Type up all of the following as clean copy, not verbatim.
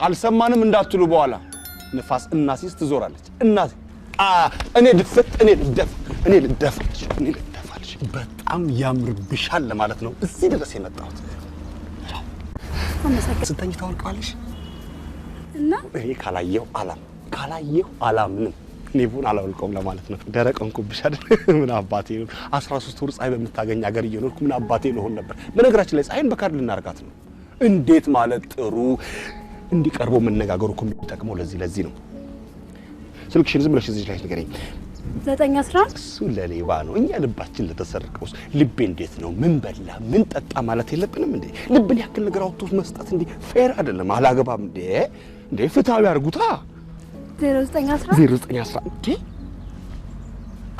አልሰማንም እንዳትሉ በኋላ ንፋስ እናሲስ ትዞራለች። እናሲ እኔ ድፍት እኔ ልደፋ እኔ ልደፋልሽ እኔ ልደፋልሽ በጣም ያምርብሻል ለማለት ነው እዚህ ድረስ የመጣሁት። ስተኝ ታወልቀዋለሽ እና እኔ ካላየሁ አላም ካላየሁ አላምንም። እኔ ቡን አላወልቀውም ለማለት ነው። ደረቅ ሆንኩብሽ አይደል? ምን አባቴ 13 ወር ፀሐይ በምታገኝ ሀገር እየኖርኩ ምን አባቴ ልሆን ነበር። በነገራችን ላይ ፀሐይን በካርድ ልናርጋት ነው። እንዴት ማለት ጥሩ እንዲቀርቦ መነጋገሩ እኮ የሚጠቅመው ለዚህ ለዚህ ነው። ስልክሽን ዝም ብለሽ እዚህ ላይ ንገረኝ። 911 እሱ ለሌባ ነው። እኛ ልባችን ለተሰረቀው ልቤ እንዴት ነው ምን በላ ምን ጠጣ ማለት የለብንም እንዴ? ልብን ያክል ነገር አውጥቶ መስጠት እንዴ fair አይደለም። አላገባም እንዴ እንዴ ፍትሃዊ አድርጉታ። 0911 0911 እንዴ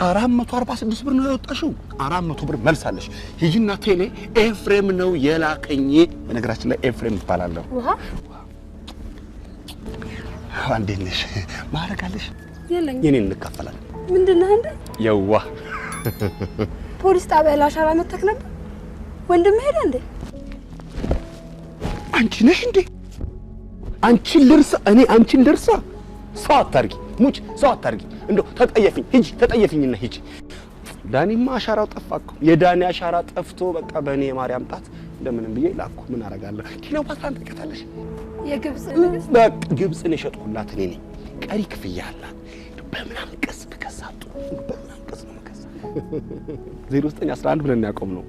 446 ብር ነው ያወጣሽው። 400 ብር መልሳለሽ። ሂጂና ቴሌ ኤፍሬም ነው የላከኝ። በነገራችን ላይ ኤፍሬም ይባላለሁ። ውሃ እንዴት ነሽ? ማዕረግ አለሽ? የለኝም። የኔን እንካፈላለን። ምንድነው እንዴ? የዋ ፖሊስ ጣቢያ ለአሻራ መተክ ነበር። ወንድምህ ሄደ እንዴ? አንቺ ነሽ እንዴ? አንቺን ልርሳ እኔ አንቺን ልርሳ? ሰው አታርጊ ሙች፣ ሰው አታርጊ። እንደው ተጠየፊኝ፣ ሂጂ ተጠየፊኝና ሂጂ። ዳኒማ አሻራው ጠፋ እኮ። የዳኒ አሻራ ጠፍቶ በቃ በእኔ የማርያም ጣት እንደምንም ብዬ ላኩ። ምን አደርጋለሁ? ክሊዮፓትራን ታውቂያታለሽ? የግብጽ ንግስት። በቃ ግብጽን የሸጥኩላት እኔ ነኝ። ቀሪ ክፍያ አላት። በምን አንቀጽ ብከሳት ጥሩ? በምን አንቀጽ ነው የምከሳት? 0911 ብለን ያቆምነው።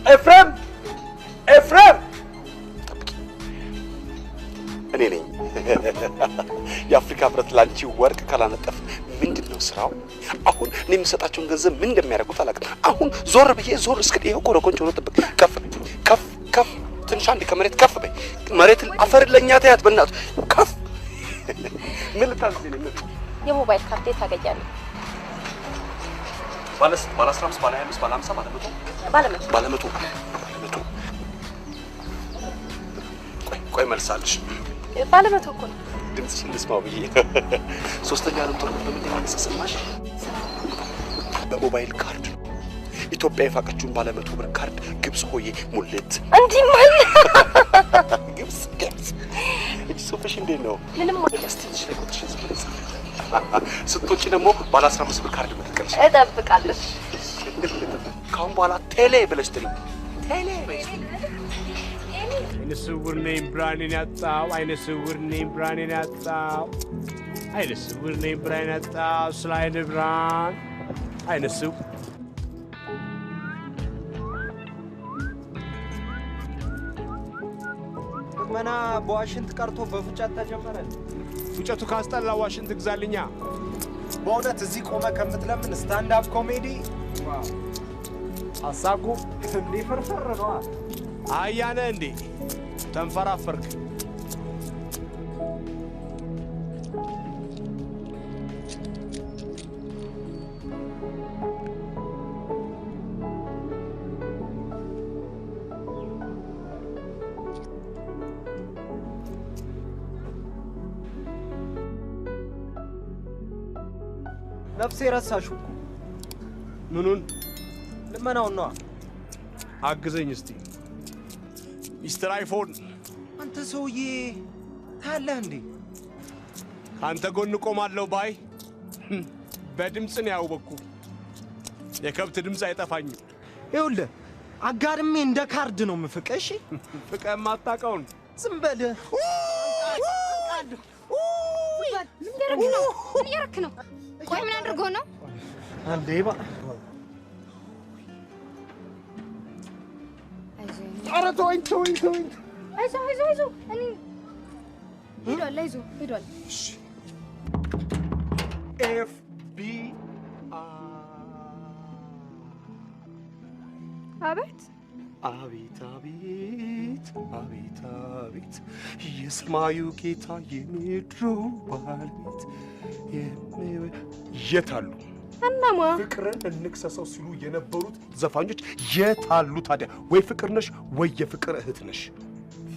ኤፍሬም ኤፍሬም እኔ ነኝ። የአፍሪካ ህብረት ላንቺ ወርቅ ካላነጠፍ ምንድነው ስራው? አሁን እኔ የምሰጣቸውን ገንዘብ ምን እንደሚያደርጉት አላውቅም። አሁን ዞር ብዬ ዞር እስክል ይኸው ኮረኮንች ሆኖ ጥብቅ ከፍ ከፍ ከፍ ትንሽ አንዴ ከመሬት ከፍ በይ። መሬት አፈር ለኛ ተያት በእናቱ ከፍ። ምን ልታዝዝ ነው? የሞባይል ካርድ ታገኛለህ? ባለ 15 ባለ 25 ባለ 50 ባለ 100 ባለ 100 ባለ 100 ባለ 100። ቆይ ቆይ መልሳለሽ። ባለ 100 እኮ ነው። ድምፅሽን ልስማው ብዬ። ሶስተኛ ዓለም ጦርነት በምንድን ነው የተሰማሽ? በሞባይል ካርድ። ኢትዮጵያ የፋቀችውን ባለ 100 ብር ካርድ ግብጽ ሆዬ ሙልት እንዲህ ማለት ግብጽ ግብጽ። እጅ ጽሁፍሽ እንዴት ነው? ምንም አይደል። እስቲ እጅሽ ላይ ቁጥርሽን ጽፈሽ ስትወጪ ደግሞ ባለ 15 ብር ካርድ መጥቀልሽ እጠብቃለሁ። ካሁን በኋላ ቴሌ ብለሽ ጥሪ። ቴሌ በይ። አይነ ስውር ነኝ ብርሃኔን ያጣው፣ አይነ ስውር ነኝ ብርሃኔን ያጣው፣ አይነ ስውር ነኝ ብርሃኔን ያጣው፣ ስለ አይነ ብርሃን አይነ ስውር ልመና በዋሽንት ቀርቶ በፉጨት ተጀመረ። ፉጨቱ ካስጠላ ዋሽንት ግዛልኛ። በእውነት እዚህ ቆመ ከምትለምን stand up comedy አሳቁ እንዴ ፍርፍር ነዋ። አያነ እንዴ ተንፈራፈርክ። ነፍሴ ረሳሽው እኮ። ምኑን? ልመናውን ነዋ። አግዘኝ እስቲ ሚስተር አይፎን። አንተ ሰውዬ ታያለህ እንዴ? ከአንተ ጎን ቆማለሁ ባይ በድምፅ ነው ያወቅኩ። የከብት ድምፅ አይጠፋኝም። ይኸውልህ አጋድሜ እንደ ካርድ ነው የምፍቅህ። እሺ ፍቅህ የማታውቀውን ዝም በል። ምን እያደረክ ነው? ምን እያደረክ ነው? ቆይ ምን አድርጎ ነው? ሌባ! ኧረ ተወኝ ተወኝ ተወኝ። አይዞህ አይዞህ አይዞህ። እኔ ሄዷል። አይዞህ ሄዷል። ኤፍ ቢ አቤት አቤት አቤት አቤት አቤት የሰማዩ ጌታ የምድሩ ባለቤት የት አሉ? እናማ ፍቅርን እንክሰሰው ሲሉ የነበሩት ዘፋኞች የት አሉ ታዲያ? ወይ ፍቅር ነሽ ወይ የፍቅር እህት ነሽ።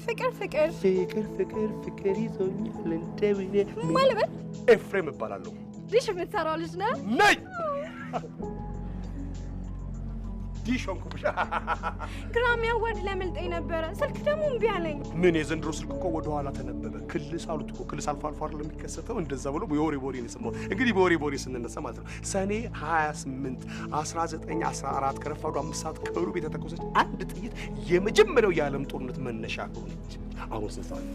ፍቅር ፍቅር ፍቅር ፍቅር ፍቅር ይዞኛል እንደምን ማለበት። ኤፍሬም እባላለሁ። ዲሽ የምትሰራው ልጅ ነህ? ነኝ። ዲሽ ሆንኩብሽ። Grammy Award ሊያመልጠኝ ነበረ። ስልክ ደግሞ እምቢ አለኝ። ምን የዘንድሮ ስልክ እኮ ወደ ኋላ ተነበበ። ክልስ አሉት እኮ ክልስ አልፎ አልፎ አይደለም የሚከሰተው። እንደዛ ብሎ የወሬ ቦሬ ነው የሰማሁት። እንግዲህ በወሬ ቦሬ ስንነሳ ማለት ነው ሰኔ 28 1914 ከረፋዱ 5 ሰዓት ከሩብ የተተኮሰች አንድ ጥይት የመጀመሪያው የዓለም ጦርነት መነሻ ሆነች። አሁን ስንት ሰዓት?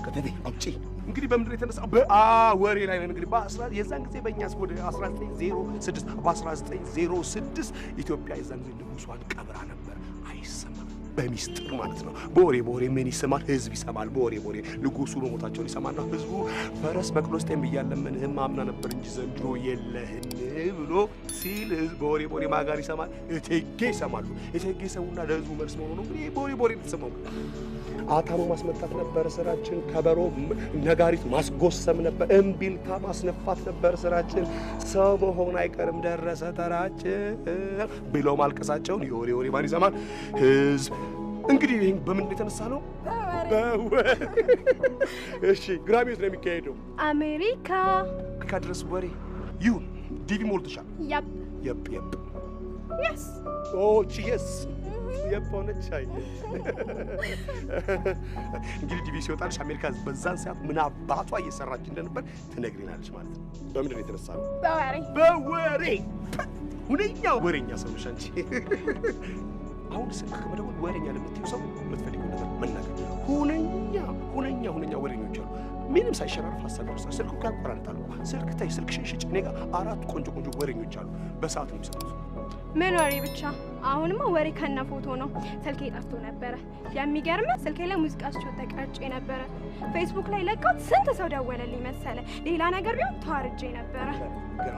ከተቤ አውጪ። እንግዲህ በምንድን ነው የተነሳው? በወሬ ላይ ነን። እንግዲህ የዛን ጊዜ በእኛ ወደ 1906 በ1906 ኢትዮጵያ የዛን ጊዜ ንጉሷን ቀብራ ነበር። አይሰማም፣ በሚስጥር ማለት ነው። በወሬ በወሬ ምን ይሰማል? ህዝብ ይሰማል። በወሬ በወሬ ንጉሱ መሞታቸውን ይሰማና ህዝቡ ፈረስ በቅሎ ስጤም እያለመንህም አምና ነበር እንጂ ዘንድሮ የለህም ብሎ ሲል ህዝብ በወሬ በወሬ ማጋር ይሰማል። እቴጌ ይሰማሉ። እቴጌ ሰውና ለህዝቡ መልስ መሆኑ ነው። እንግዲህ በወሬ በወሬ የተሰማው አታሞ ማስመታት ነበር ስራችን። ከበሮ ነጋሪት ማስጎሰም ነበር። እምቢልታ ማስነፋት ነበር ስራችን። ሰው መሆን አይቀርም ደረሰ ተራችን ብለው ማልቀሳቸውን የወሬ ወሬ ማን ይሰማል? ህዝብ። እንግዲህ ይሄን በምን የተነሳ ነው? በወሬ። እሺ ግራሚ የት ነው የሚካሄደው? አሜሪካ። አሜሪካ ድረስ ወሬ ይሁን። DV ሞልተሻል? Yep Yep yep Yes Oh yes yep ሆነች። አይ እንግዲህ DV ሲወጣልሽ አሜሪካ በዛን ሰዓት ምን አባቷ እየሰራች እንደነበር ትነግሪናለች ማለት ነው። በምንድን ነው የተነሳ ነው? በወሬ። በወሬ። ሁነኛ ወሬኛ ሰው ነሽ አንቺ። አሁን ስልክ ከመደወል ወሬኛ ለምትይው ሰው የምትፈልጊው ነገር መናገር። ሁነኛ ሁነኛ ሁነኛ ወሬኞች አሉ። ምንም ሳይሸራርፍ ሀሳብ ይደርሳል። ስልክ እኮ ያቆራርጣሉ። ስልክ ተይ፣ ስልክሽን ሽጭ። እኔ ጋር አራት ቆንጆ ቆንጆ ወሬኞች አሉ። በሰዓት ነው የሚሰጡት። ምን ወሬ ብቻ። አሁንማ ወሬ ከነ ፎቶ ነው። ስልኬ ጠፍቶ ነበረ። የሚገርም ስልኬ ላይ ሙዚቃ ስጮት ተቀርጬ ነበረ። ፌስቡክ ላይ ለቃት ስንት ሰው ደወለልኝ መሰለ። ሌላ ነገር ቢሆን ተዋርጄ ነበረ።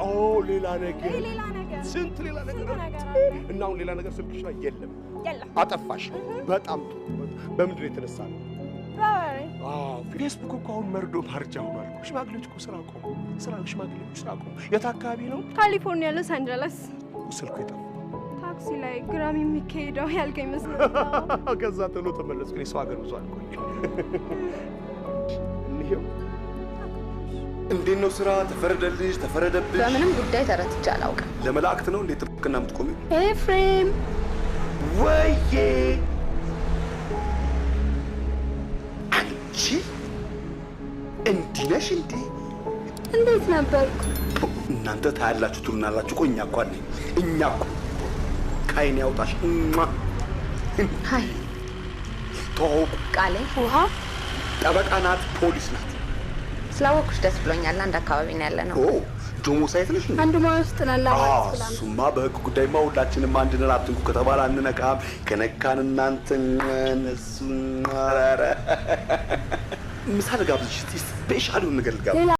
ኦ ሌላ ነገር፣ ሌላ ነገር፣ ስንት ሌላ ነገር አለ። እና አሁን ሌላ ነገር ስልክሽ ላይ የለም። የለም። አጠፋሽ። በጣም ጥሩ። በምንድን ነው የተነሳ ነው? በወሬ። አዎ ፌስቡክ እኮ አሁን መርዶ ማርጃ ሆኗል እኮ። ሽማግሌዎች እኮ ስራ ቆሙ። ስራ ሽማግሌዎች ስራ ቆሙ። የት አካባቢ ነው? ካሊፎርኒያ ሎስ አንጀለስ። ስልኩ የጠፋው ታክሲ ላይ ግራሚ የሚካሄደው ያልከኝ መስሎኝ። ከዛ ቶሎ ተመለስኩ። እኔ ሰው ሀገር ብዙ አልቆይም። እንሂው። እንዴት ነው ስራ? ተፈረደልሽ? ተፈረደብሽ? በምንም ጉዳይ ተረትቼ አላውቅም። ለመላእክት ነው እንዴ ጥብቅና የምትቆሚው? ኤፍሬም ወይዬ አንቺ እንዲህ ነሽ እንዴ? እንዴት ነበርኩ? እናንተ ታያላችሁ ትሉናላችሁ እኮ እኛ እኮ አለኝ እኛ እኮ ከዓይኔ ያውጣሽ። Hi ተዋወቁ። ቃሌ ውሃ ጠበቃ ናት፣ ፖሊስ ናት። ስላወኩሽ ደስ ብሎኛል። አንድ አካባቢ ነው ያለ ነው። ኦ ጆሞ site ነሽ እንዴ? አንድ ሙያ ውስጥ ነን ለማለት ብላ ነው። እሱማ በህግ ጉዳይማ ሁላችንም አንድ ነን። አትንኩ ከተባለ አንነካም። ከነካን እናንተ እነሱ። ኧረ ምሳ ልጋብዝሽ እስኪ፣ special የሆነ ነገር ልጋብዝሽ።